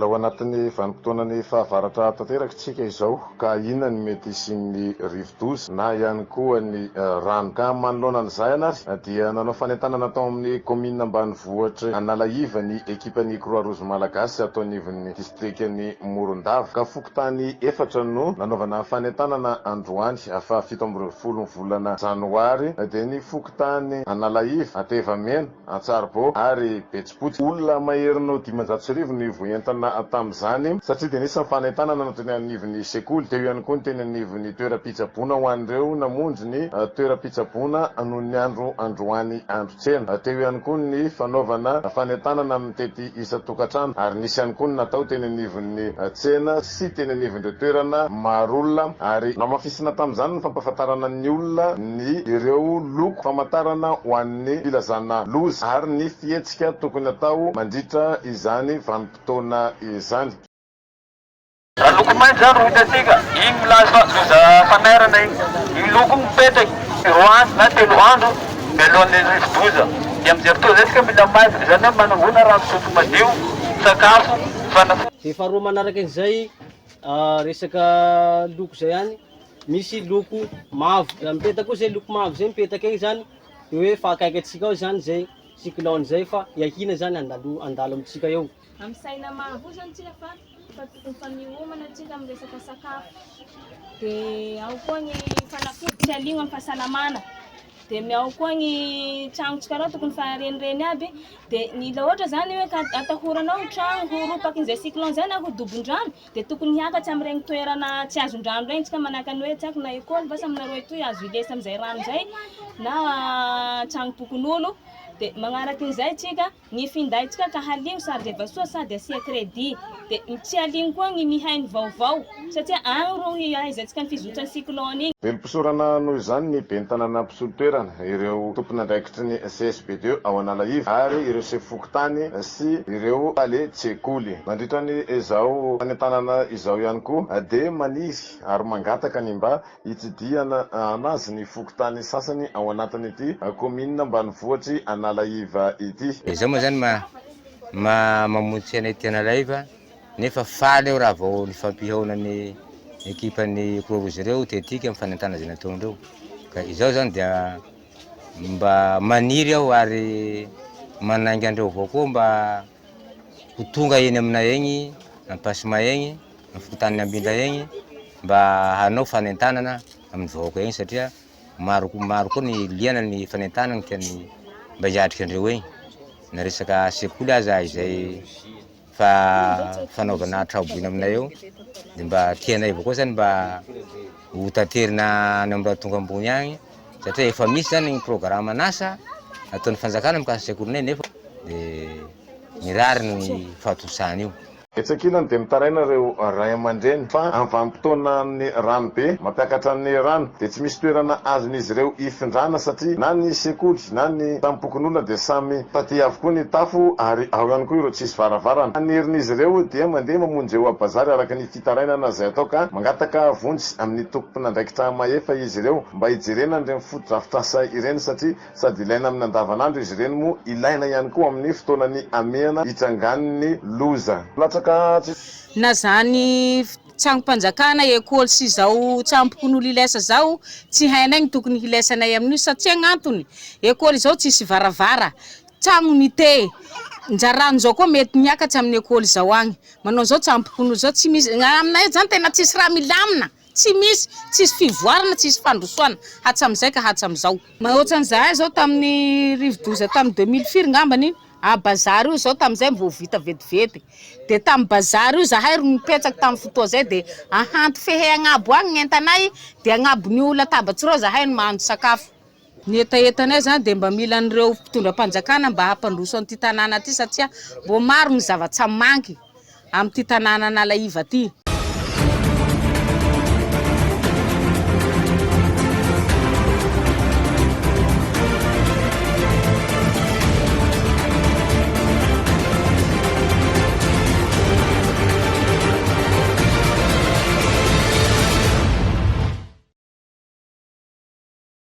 Mbola ao anatin'ny vanim-potoanan'ny fahavaratra tanteraka isika izao ka inona ny mety hisian'ny rivodoza na ihany koa ny rano. Ka manoloana an'izay ary dia nanao fanentanana tao amin'ny kaominina ambanivohitr'i Analaiva ny ekipan'ny Croix Rouge Malagasy ato anivon'ny distrikan'i Morondava. Ka fokontany efatra no nanaovana fanentanana androany faha 17 ny volana janoary dia ny fokontany Analaiva, Antevamena, Antsaribo ary Betsibotsy. Olona maherin'ny 1500 no voaentana tamin'izany satria dia nisy ny fanentanana natao teny anivon'ny sekoly, teo ihany koa ny teny anivon'ny toeram-pitsaboana ho an'ireo namonjy ny toeram-pitsaboana noho ny andro androany andro tsena, teo ihany koa ny fanaovana fanentanana mitety isan-tokantrano ary nisy ihany koa ny natao teny anivon'ny tsena sy teny anivon'ireo toerana maro olona ary nohamafisina tamin'izany ny fampahafantarana ny olona ny ireo loko famantarana ho an'ny filazana loza ary ny fihetsika tokony atao mandritra izany vanim-potoana izany. Raha loko mainty izany ro hitantsika, igny milaza fa loza fanairana igny. Igny loko igny mipetraky roa andro na telo andro mialohan'ny rivodoza. Dia amin'izay fotoana izay isika mila mailo, izany hoe manangona rano fisotro madio, sakafo, fanafody. Dia faharoa manaraka an'izay resaka loko izay ihany, misy loko mavo, raha mipetaka koa zay loko mavo zay mipetaka egny zany de hoe fa akaiky antsika ao zany zay cyclone zay fa iahina zany handalo handalo amintsika eo. Amin'ny saina mavo io zany tsika fa fa tokony fa miomana tsika amin'ny resaka sakafo de ao koa ny fanafody tsy aligno amin'ny fahasalamana de ny ao koa ny tragnontsika reo tokony fa renireny aby de ny la ohatra zany hoe ka atahoranao ny tragno ho ropakin'izay cyclone zay na ho dobon-drano Dia tokony hiakatsy amin'ireny toerana tsy azon-drano ireny tsika manahaka ny hoe tsy haiko na école vasa aminareo etoy azo ilesa amin'izay rano izay na tragnom-pokonolona dia magnaraka an'izay tsika ny finday tsika ka haligno chargeva soa sady asia crédit dia tsy haligno koa ny mihaino vaovao satria agny ro ahaizantsika ny fizotran'ny cyclone igny. Velom-pisaorana noho izany ny ben'ny tanàna mpisolo toerana, ireo tompon'andraikitry ny CSB ii ao Analaiva ary ireo sefo fokontany sy ireo tale tsekoly. Mandritra ny izao fanentanana izao ihany koa dia maniry ary mangataka ny mba hitsidihana anazy ny fokontany sasany ao anatin'ity kaominina ambanivohitr'i Analaiva ity. Izao moa izany ma mamonjy tsena ety Analaiva nefa faly aho raha vao nifampihaona ny ekipan'ny Croix Rouge ireo tetika amin'ny fanentanana izay nataondreo ka izao izany dia mba maniry aho ary manainga andreo avao koa mba ho tonga eny aminay egny Ampasima egny, amin'ny fokontanin'i Ambindra egny mba hanao fanentanana amin'ny vahoaka egny satria maro maro koa ny liana ny fanentanana tian'ny mba hiatrika andreo egny na resaka sekoly aza izay fa fanaovana traboina aminay eo de mba tianay avao koa zany mba ho taterina any amin'ny raha tonga ambony agny satria efa misy zany ny programan'asa ataon'ny fanjakana mikasika sekolinay nefa de mirary ny fahatosana io. Etsy ankilany dia mitaraina ireo ray aman-dreny fa amin'ny vanim-potoanan'ny rano be mampiakatra ny rano dia tsy misy toerana azon'izy ireo hifindrana satria na ny sekoly na ny tamim-pokonolona dia samy taty avokoa ny tafo ary ao ihany koa ireo tsisy varavarana. Ny herin'izy ireo dia mandeha mamonjy eo bazary araka ny fitarainana izay atao ka mangataka vonjy amin'ny tompon'andraikitra mahefa izy ireo mba hijerena an'ireny fotodrafitrasa ireny satria sady ilaina amin'ny andavanandro izy ireny moa ilaina ihany koa amin'ny fotoanan'ny hamehana hitrangan'ny loza. Latsaka tsy. Na zany tragnom-panjakana, école sy zao tragnom-pokonolona ilesa zao, tsy hainay ny tokony hilesanay amin'io satria gn'antony, école zao tsisy varavara, tragno mite, ndra rano zao koa mety miakatry amin'ny école zao agny, manao zao tragnom-pokonolona zao tsy misy, aminay zany tena tsisy raha milamina. Tsy misy, tsisy fivoarana, tsisy fandrosoana hatramizay ka hatramizao. Ohatran'izahay zao tamin'ny rivodoza tamin'ny 2000 firy ngambany iny, à bazary io zao tamin'izay vao vita vetivety, de tamin'ny bazary io zahay ro nipetraky tamin'ny fotoa zay de ahanto fehe agnabo agny ny entanay de agnabon'io latabatsy reo zahay no mahandro sakafo. Ny hetahetanay zany de mba mila an'ireo mpitondram-panjakana mba hampandroso an'ity tanàna ty satria mbô maro ny zavatsa manky amin'ity tanàna Analaiva ty.